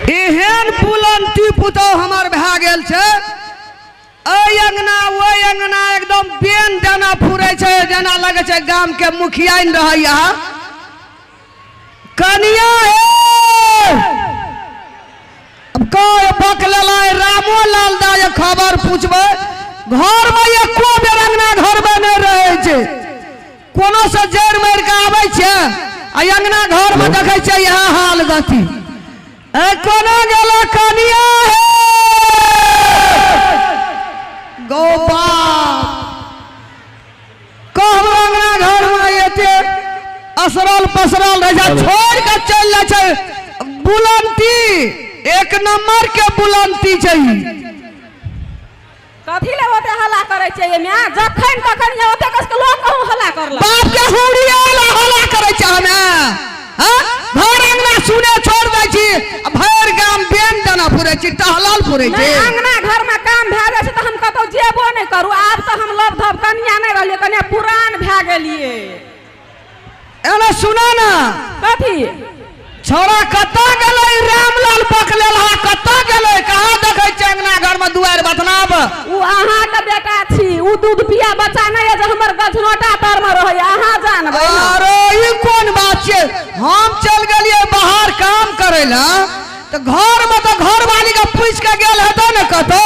एहन बुलंती पुतोह हमर भए गेल छै, एहि अंगना ओहि अंगना एकदम बेन जेना फुरै छै, जेना लगै छै गाम के मुखियाइन रहैया। कनिया हे अब कह बकलेला रामो लाल दा ये खबर पूछबै, घर में एको बेर अंगना घर में नहि रहै छै। कोनो से जड़ि मारि कऽ आबै छै आ अंगना घर में देखै छै इएह हाल गति। ए कोना गेल कनिया हे गौ बाप, कहबो अंगना घर में एते असरल पसरल रहै छै, छोड़ के चलि जाइ छै। बुलंती एक नंबर के बुलंती छै ई। कथी ले ओते हल्ला करै छै ये माय? जखन तखन ये ओते कस के लोग कहूं हल्ला करलक। बाप के हुड़ी आयल हल्ला करै छै हमे। हाँ? घर अंगना सुने छोड़ दै छी, आ भरि गाम बेन देना फुरै छी, टहलल फुरै छी। नहि, अंगना घर में काम भए जाइ छै तऽ हम कतौ जेबो नहि करू। आब तऽ हम लव धब कनिया नहि रहलियै, कनिया पुरान भए गेलियै। एना सुना ना। कथी? छौड़ा कतऽ गेलै? रामलाल बकलेल हा कतऽ गेलै? कहाँ देखै छै अंगना घर में दुआरि बतनाब? उ अहाँके बेटा छी, उ दूध पिया बच्चा नहि यऽ जे हमर गझनोटा तर में रहैया, अहाँ जानबै ने। अरे ई कोन बात छियै? हम चल गेलियै बाहर काम करै लए तऽ घर में तऽ घरवाली के पूछि के गेल हेतौ ने कतौ?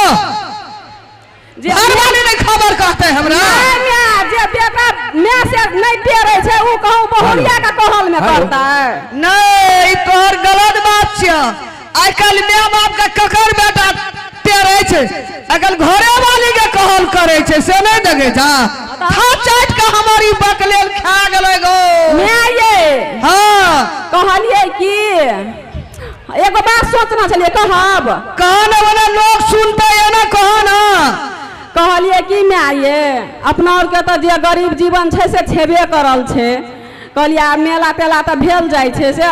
जे घरवाली नहि खबर कहतै हमरा? नहि माय, जे बेटा माय से नहि टेरै छै उ कहूँ बहुरिया के कहल में करतै? नहि, ई तोहर गलत बात छियै। आइ काल्हि माय बाप के ककर बेटा टेरै छै? आइ काल्हि घरे वाली के कहल करै छै, से नहि देखै छा? खा चाटि के हमर ई बकलेल खा गेलै गो। माय ये। हाँ। कहलियै कि एगो बात सोचना छलियै, कहब? कह ने, ओना लोग सुनते एना कह ना। कहलियै कि माय ये, अपना आरके तऽ जे गरीब जीवन छै से छेबे करल छै। कहलियै आब मेला तेला तऽ भेल जाइ छै, से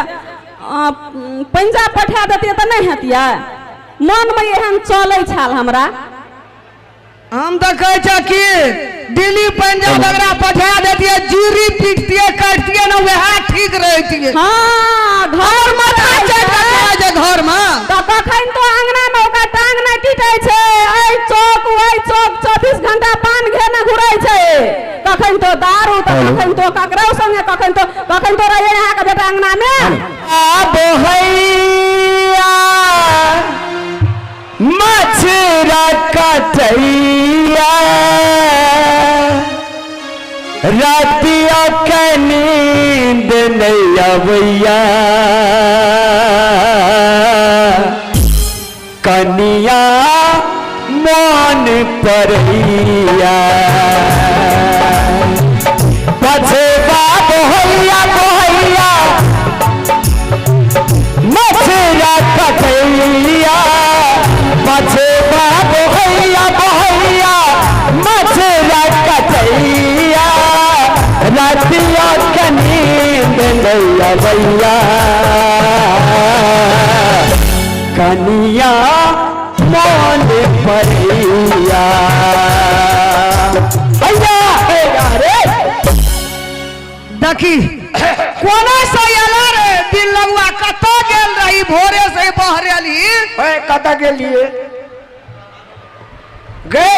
पंजाब पठा देतियै तऽ नहि हेतियै? मनमे एहन चलै छल हमरा। हम तऽ कहै छ कि दिल्ली पंजाब एकरा पठा देतियै, जीरी पीटतियै काटतियै ने, वएह ठीक रहतियै। हाँ, घर में रहै चलि छै। कऽ जे घर में तऽ कखन तो अंगना में ओकर टांग नहि टिकै छै, एहि चौक ओहि चौक 24 घंटा पान घेने घुरै छै। कखन तो दारू तऽ कखन तो ककरो संगे, कखन तो रहै अहाँके बेटा अंगना में। आब हैया मछरा कटैया, रातिया के नींद नहीं अबैया, कनिया मन परैया। पछबा बोहैया बोहैया मछरा कटैया, पछबा बोहैया बोहैया मछरा कटैया, रातिया के नींद नहीं अबैया, कनिया मन परैया। भैया हे रे देखी कोना से एला रे दिल लगुआ, कतऽ गेल रही भोरे से बहरेली? ए कतऽ गेलिए गे?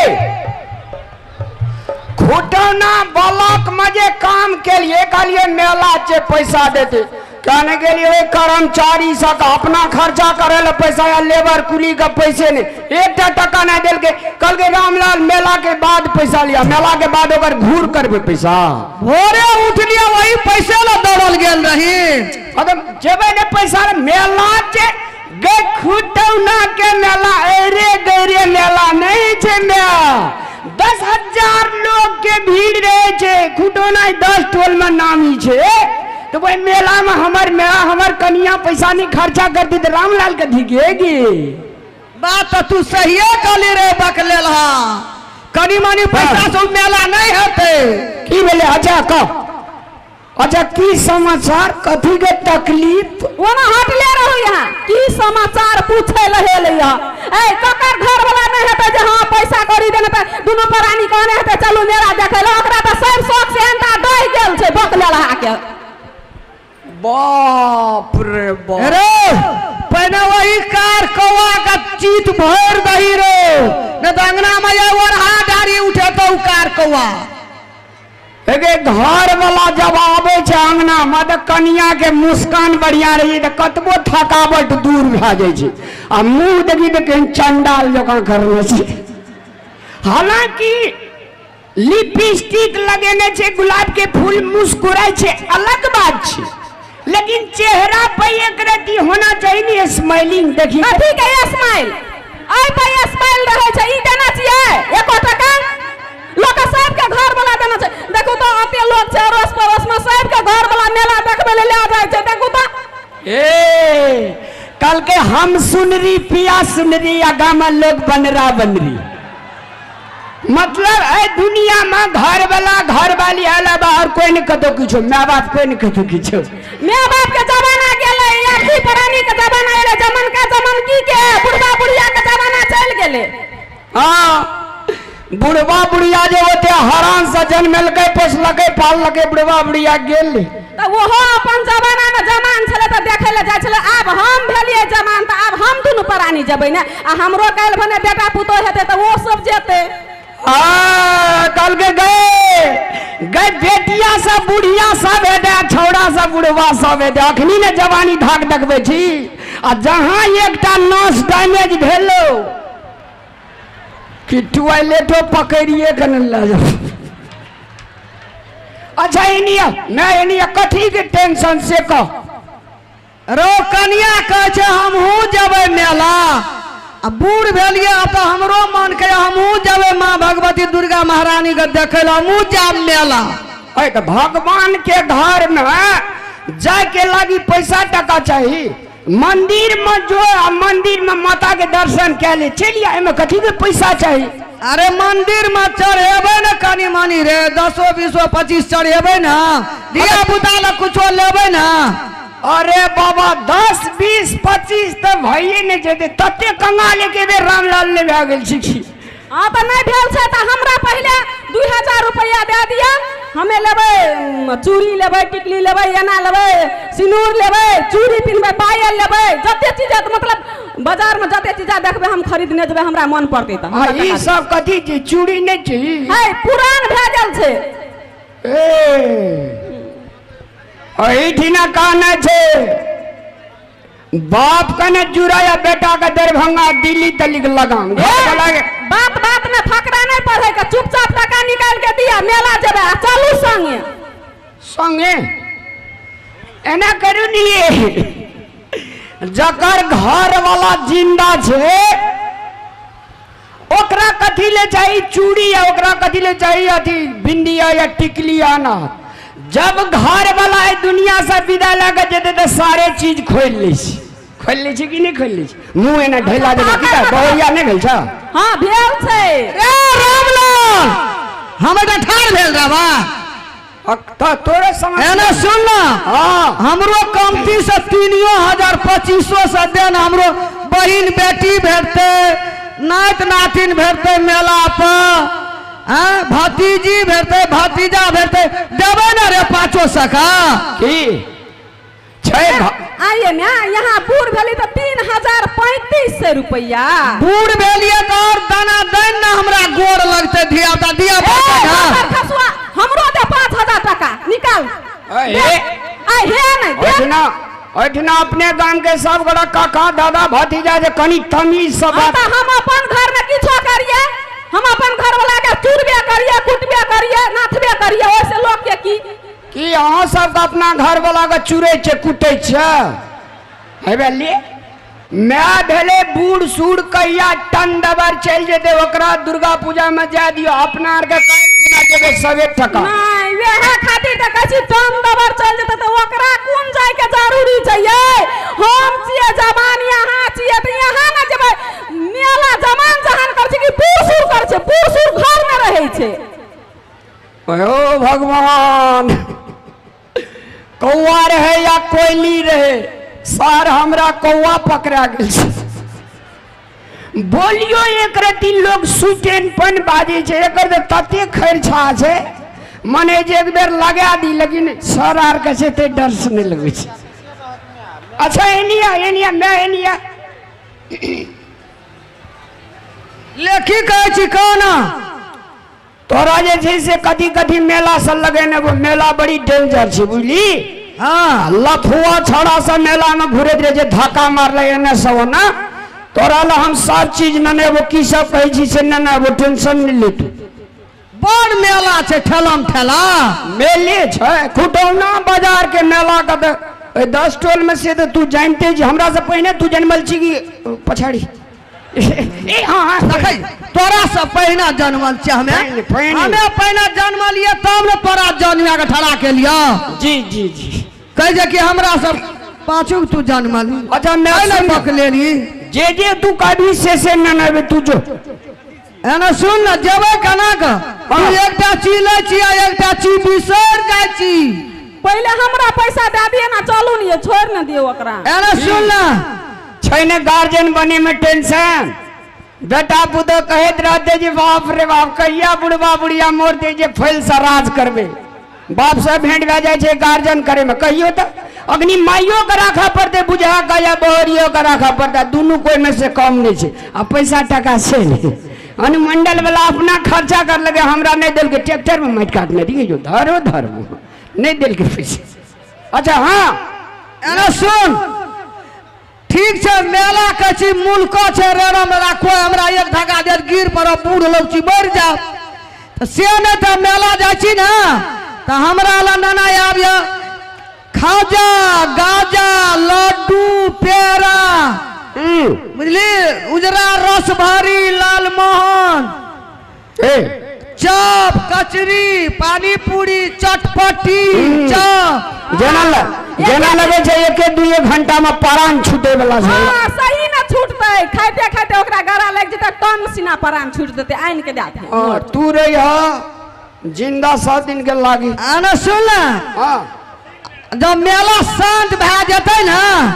खुटौना ब्लॉक में जे काम के लिए कहलिए मेला छै पैसा देते, कहने गेलिए ओहि कर्मचारी सब अपना खर्चा करे ले पैसा या लेबर कुली के पैसे नहीं, एकटा टका नहीं देलकै। कहलकै रामलाल मेला के बाद पैसा लिया, मेला के बाद ओकर घूर करबै पैसा। भोरे उठलिए वही पैसे ला दौड़ल गेल रही। अगर जेबै ने पैसा रे, मेला छै गे खुटौना के मेला, अरे गैरे मेला नहीं छै मेला, 10,000 लोग के भीड़ रहे छै खुटौना, 10 टोल में नामी छै। तो वही मेला में हमर मेला हमर कनिया पैसा नहीं खर्चा करती तो रामलाल के धिकेगी। बात तो तू सहिए कहली रे बकलेल, हा कनी मनी पैसा से मेला नहीं हेतै। की भेलै? अच्छा कह, अच्छा की समाचार, कथी के तकलीफ? ओना हटले रहू, यहाँ की समाचार पूछे लहे ले यहाँ। ए ककर घर वाला नहीं हेतै जे हाँ पैसा कौड़ी देने पे दुनू प्राणी कहने हेतै चलू मेला देखै लए, ओकरा तऽ सब शौक से एंटा डहि गेल छै बकलेलहा के। बाप रे बाप। अरे पहिने वही का सीत भरि दही रो, नहि तऽ अंगना में ये ओरहा डारी उठेतौ कार कौआ। एगे घर वाला जब आबै छै अंगना में तऽ कनिया के मुस्कान बढ़िया रही तऽ कतबो थकावट दूर भए जाइ छै, आ मुंह देखी तऽ केहन चंडाल जकाँ करने छै। हालांकि लिपस्टिक लगेने छै, गुलाब के फूल, मुस्कुराइ छै, अलग बात छै, लेकिन चेहरा पर एक रति होना चाहिए ने स्माइलिंग। देखी कथी के स्माइल? एहि पर स्माइल रहै छै। ई देना छियै एको टका? लोक सबके घर वाला देना छै। देखू तऽ अते लोक छै अड़ोस पड़ोस में, सबके घर वाला मेला देखबै लए लए जाइ छै। देखू तऽ ए कल के हम सुनरी पिया सुनरी आ गाम लोग बनरा बनरी, मतलब एहि दुनिया में घर वाला घर वाली अलावा और कोई नहीं कतौ किछो, माय बाप कोई नहीं कतौ किछो। माय बाप के जमाना गेलै, अर्थी प्राणी के जमाना एलै, जमनका जमनकी के बुढ़वा बुढ़िया के जमाना चलि गेलै। हाँ, बुढ़वा बुढ़िया जे होते हरान से जन्मेलकै पोसलकै पाललकै, बुढ़वा बुढ़िया गेल। तऽ ओहो अपन जमाना में जमान छलै तऽ देखै लए जाइ छलै। आब हम भेलियै जमान तऽ आब हम दुनू प्राणी जेबै ने, आ हमरो काल्हि भने बेटा पुतोह हेतै तऽ ओ सब जेतै। आ कहलकै गए गए बेटिया सब बुढ़िया सब हेतै आ छौड़ा सब बुढ़वा सब हेतै। अखनी ने जवानी धाक देखबै छी, आ जहाँ एकटा नस डैमेज भेलो कि टॉयलेटो पकड़िए के ने लऽ जाओ। अच्छा एनिया मैं एनिया कथी के टेंशन से कह रो कनिया कहै छै हमहूँ जेबै मेला, आ बूढ़ भेलियै आब तऽ हमरो मन के हमहूँ जेबै माँ भगवती दुर्गा महारानी के देखै लए, हमहूँ जायब मेला। अरे तऽ भगवान के घर में जाय के लागी पैसा टका चाही, मंदिर में जो आ मंदिर में माता के दर्शन कए ले चलि आ, एहिमे कथी के पैसा चाही? अरे मंदिर में चढ़ेबै ने कनि मनि रे, 10 20 25 चढ़ेबै ने, धिया पुता लए कुछो लेबै ने। अरे बाबा 10 20 25 तऽ भइए नहि जेतै, तते कंगाल एके बेर रामलाल नहि भए गेल छी की? हाँ तऽ नहि भेल छै तऽ हमरा पहिले 2000 रुपैआ दए दिअ, हमे लेबै चूड़ी लेबै, टिकली लेबै, एना लेबै, सिनूर लेबै, चूड़ी पिन्हबै, पायल लेबै, जते चीज हैत, मतलब बाजारमे जते चीज देखबै हम खरीदने जेबै, हमरा मन पड़तै तऽ। आ ई सब कथी छी? चूड़ी नहि छी? है पुरान भए गेल छै। ए एहिठिना कहना छै बाप के ने जुड़ा या बेटा के दरभंगा दिल्ली तलिक लगाम। ए, बात बात में फकरा नहीं पढ़े के, चुपचाप टका निकाल के दिया, मेला जेबे आ चलू संगे। संगे एना करू निये, जकर घर वाला जिंदा छै ओकरा कथी ले चाही चूड़ी या ओकरा कथी ले चाही अथी बिंदिया या टिकली आना। जब घर वाला एहि दुनिया से विदा लए के जेतै तऽ सारे चीज खोलि लै छै। खोलि लै छै कि नहि खोलि लै छै? मुँह एना ढेला देबै की तऽ बहुरिया नहि भेल छ? हाँ भेल छै। ए रामलाल, हम एतऽ ठाढ़ भेल रहबा। तऽ तोरे समझ एना सुन ना। हाँ। हमरो कमती से 3000 2500 से देन, हमरो बहिन बेटी भेटतै, नाति नातिन भेटतै मेला पर, हाँ भतीजी भेटतै, भतीजा भेटतै, देबै ने रे पाँचो सखा? की छै आइए ने यहाँ बूढ़ भेली तऽ 3035 रुपैआ। बूढ़ भेलिए तऽ और दाना देन ने, हमरा गोर लगतै धिया पुता, धिया ए, पुता दोसर खसुआ, हमरो दे 5000 टका निकाल। ए, दे। हे। आ हे नहि दे। ओहिठिना ओहिठिना अपने गाम के सब गोटा काका दादा भतीजा जे कनि तमीज से हाँ, बात। तऽ हम अपन घर में किछो करिए, हम अपन घर वाला के चूरबे करिए, कुटबे करिए, नाथबे करिए, ओहिसे लोक के की? की अहाँ सबके अपना घर वाला के चूरै छै कुटै छै? हेबे ले my भेलै बूढ़ सूढ़ कहिया टन दबर चलि जेतै, ओकरा दुर्गा पूजा में जाय दियौ, अपना आरके काल्हि खुना जेबै सबे टका। नहि, वएह खातिर तऽ कहै छी टन दबर चलि जेतै तऽ ओकरा कोन जायके जरूरी छै यै? हम छियै जवान, यहाँ छियै तऽ यहाँ ने जेबै मेला। जवान जहान करै छै कि बूढ़ सूढ़ करै छै? बूढ़ सूढ़ घरमे रहै छै। ओ भगवान, कौआ रहे या कोयली रहे, सार हमरा कौआ पकड़ा गेल छै। बोलियो एक रति लोग सुटेन पन बाजै छै, एकर तऽ तते खर्चा छै, मने जे एक बेर लगा दी, लेकिन सर आर के छै ते डर से नहि लगै छै। अच्छा एनिया एनिया मैं एनिया ले की कहै छी कहना। तोरा जे छै से कथी कथी मेला सब लगेने, मेला बड़ी डेंजर छै, बुझली? हाँ। लफुआ छौड़ा सब मेला में घुरैत रहे छै, धक्का मारले एने सब ओना। तोरा लए हम सब चीज नेने, की सब कहै छी से नेने, टेंशन नहि ले तू। बड़ मेला छै, ठेलम ठेला। मेले छै, खुटौना बाजार के मेला के तऽ ओहि 10 टोल में से तऽ तू जानते छी, हमरा से पहिने तू जनमल छी कि पछाड़ी? ए हाँ हाँ। देखै, तोरा से पहिने जनमल छियै हमे। पहिने, पहिने। हमे पहिने जनमलियै तब ने तोरा जन्मिया के ठड़ा केलियै। जी जी जी। कहै छै कि हमरा सब पाछू तू जनमल। अच्छा, मैं एहि सुन। पकलेली। जे जे तू कहबी से से नेने तू जो। एना सुन ने, जेबै केना के? तू एकटा चीज लै छी आ एकटा चीज बिसरि जाइ छी। पहिले हमरा पैसा दए दिअ ने, चलू ने, छोड़ि ने दियौ ओकरा। एना सुन ने। छै ने गार्जियन बने में टेंशन, बेटा पुतोह कहैत रहते जे बाप रे बाप, कहिया बुढ़बा बुढ़िया मरते जे फैल से राज करबे। बाप से भेंट भए जाइ छै गार्जियन करे में। कहियो तऽ अग्नि माइयो के राखऽ पड़तै बुझा के या बहरियो के राखऽ पड़तै, दुनू कोइ में से कम नहि छै। आ पैसा टाका छै नहि, अनुमंडल वाला अपना खर्चा कर लगे, हमरा नहि देलकै। ट्रैक्टर में माटि काटने रहियै जो धरो धर्म नहि देलकै पैसा। अच्छा हाँ। एना सुन, ठीक छै, मेला के छी, मुल्को छै, रेड़ा मेला कोई हमरा एक धक्का देत गिर पड़ब, बूढ़ लोग छी, मरि जाब। तऽ से नहि, तऽ मेला जाइ छी ने तऽ हमरा लए नाना आबिय खाजा, गाजा, लड्डू, पेड़ा, बुझली, उजरा रस भरी, लालमोहन, ए चॉप, कचरी, पानी पूरी, चटपटी, चॉप। जेना लगे छै एके दुए घंटा में प्राण छूटे वाला छै। हाँ, सही में छूटतै, खाइते खाइते ओकरा गरा लागि जेतै, टन सीना प्राण छूट देतै, आनि के दए देतै। हाँ, तू रही हा जिंदा 7 दिन के लागी। आना सुन ना। हाँ। जब मेला शांत भए जेतै ने,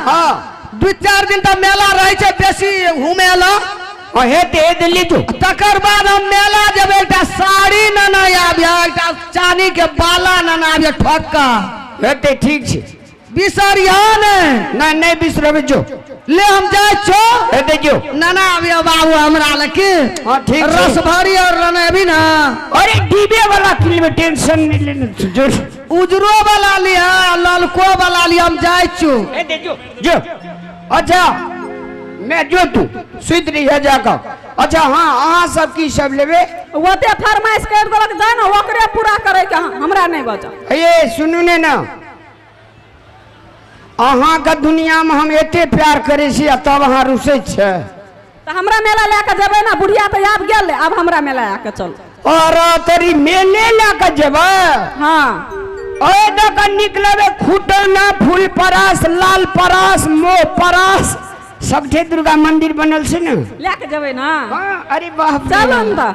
हाँ, 2-4 दिन तक मेला रहै छै बेसी घूमे ला। हाँ, हेते हेते ली तू। तकर बाद हम मेला जेबै, एकटा साड़ी नेने आबिय, एकटा चानी के बाला नेने आबिय ठक्का। हेते, ठीक छै। बिसरिया ने। नहीं नहीं बिसरबै जो। ले हम जाइ छो। हेते जो। नेने आबिय बाबू हमरा लए की। हाँ, ठीक छै। रस भरी और नेने अबी ना। अरे डीबे वाला किन में टेंशन नहीं लेने जो। उजरो वाला लिया, ललको वाला लिया, हम जाइ छो। हेते जो जो। अच्छा मैं जो तू सुति रही है जाकर। अच्छा हाँ, अहाँ सब की सब लेबे? ओते फरमाइश कर देलक जाय ने, ओकरे पूरा करे के हमरा नहीं बचल। ये सुनू ने ना, अहाँ के दुनिया में हम एते प्यार करे छी आ तब अहाँ रुसै छै। तऽ हमरा मेला लए कऽ जेबै ने, बुढ़िया तऽ आब गेल, आब हमरा मेला लए कऽ चल। और तोरी मेले लए कऽ जेबै? हाँ। ओहि दऽ कऽ निकलबै खुटौना, फूल परास, लाल परास, मोह परास, सबठे दुर्गा मंदिर बनल छै ने। लए कऽ जेबै ने? हाँ, अरे बाप रे। चलू ने तऽ।